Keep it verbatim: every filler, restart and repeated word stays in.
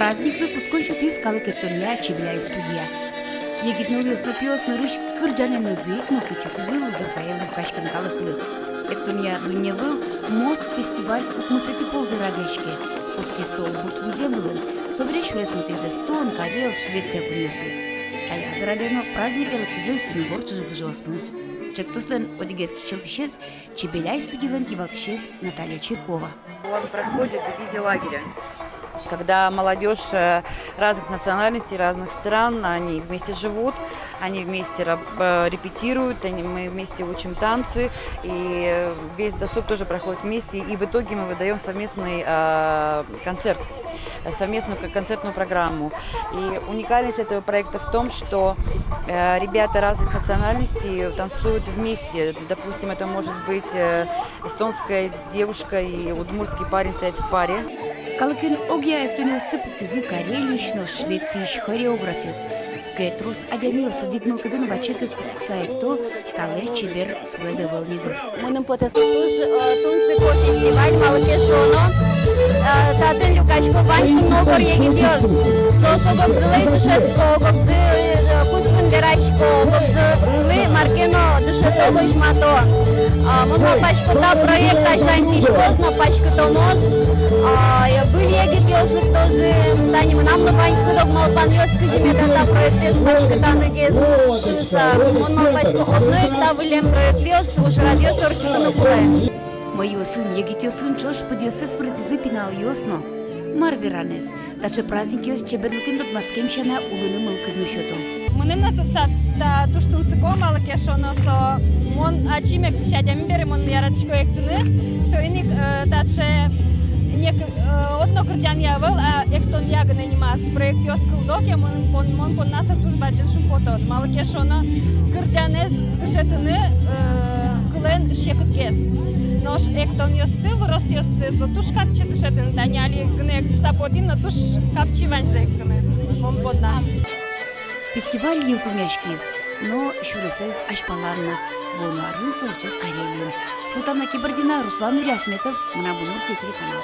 Праздниклы кутскон сётӥз калык эктонъя «Чебеляй» студия. Егит нылъёс но пиос нырысь кырӟанэнызы ик мылкыд сётӥзы Лудорвае люкаськем калыклы. Эктонъя дунне выл «Мост» фестиваль укмысэтӥ ползэ радъяське. Кутскиз со удмурт музъем вылын. Собере сюрес мытӥз эстон, карел, Швеция кунъёсы. Таяз радэ но празднике лыктӥзы финн-угор чыжы-выжыосмы. Ӵектослэн одӥгез кичӧлтӥсез — «Чебеляй» студилэн кивалтӥсез Наталья Чиркова. Он проходит в виде лагеря, когда молодёжь, э, разных национальностей, разных стран, они вместе живут, они вместе раб-, э, репетируют, они, мы вместе учим танцы, и, э, весь досуг тоже проходит вместе, и в итоге мы выдаём совместный, э, концерт, э, совместную к-, концертную программу. И уникальность этого проекта в том, что, э, ребята разных национальностей танцуют вместе. Допустим, это может быть, э, эстонская девушка и удмуртский парень стоят в паре. Калыкен огъя эктонъёсты пуктӥзы Карелиысь но Швециысь хореографъёс. Куке трос адямиос одӥг мылкыдын ваче ке кутскыса экто, талэсь чебер суред ӧвӧл ни дыр. Мыным потэ, со туж, э, тунсыко фестиваль, малы ке шуоно, э, татын люкасько вань финно-угор егитъёс. Соос ог-огзылэсь дышетско, ог-огзы, э, куспын верасько, ог-огзылы мар ке но дышето, возьмато. А, мон малпасько, та проект азьланьтӥськоз но паськытомоз. А, э, выль егитъёс лыктозы, тани мынам но вань кык-ог малпанъёс, кызьы меда та проектэз паськытаны гес шуыса. Мон малпасько, одно ик та выллем проектъёс, ужрадъёс ортчытыны кулэ. Мӧйыосын, егитъёсын ӵош пыдъёссэс выретӥзы пиналъёс но. Мар веранэз, таӵе праздникъёс чеберлыкен тодматскем сяна улыны мылкыд но сёто. Мыным но туса та туж тунсыко, малы ке шуоно, со мон ачим эктӥсь адями бере, мон яратӥсько эктыны. Соин ик, э, таӵе нек-, э, одно кырӟанъя ӧвӧл, а эктонъя гинэ нимаз проектъёс кылдо ке, мон пон-, мон понна со туж бадӟым шумпотон. Малы ке шуоно, кырӟанэз дышетыны, э, кылэн секытгес. Нош эктонъёсты, выросъёсты со туж капчи дышетыны, тани али гинэ эктыса потӥ но, туж капчи ваньзэ эктыны мон понна. Фестиваль йылпумъяськиз, но сюресэз азьпалан на. Вуоно арын со ортчоз Карелиын. Светлана Кибардина, Руслан Нуриахметов, «Мынам Удмуртие» телеканал.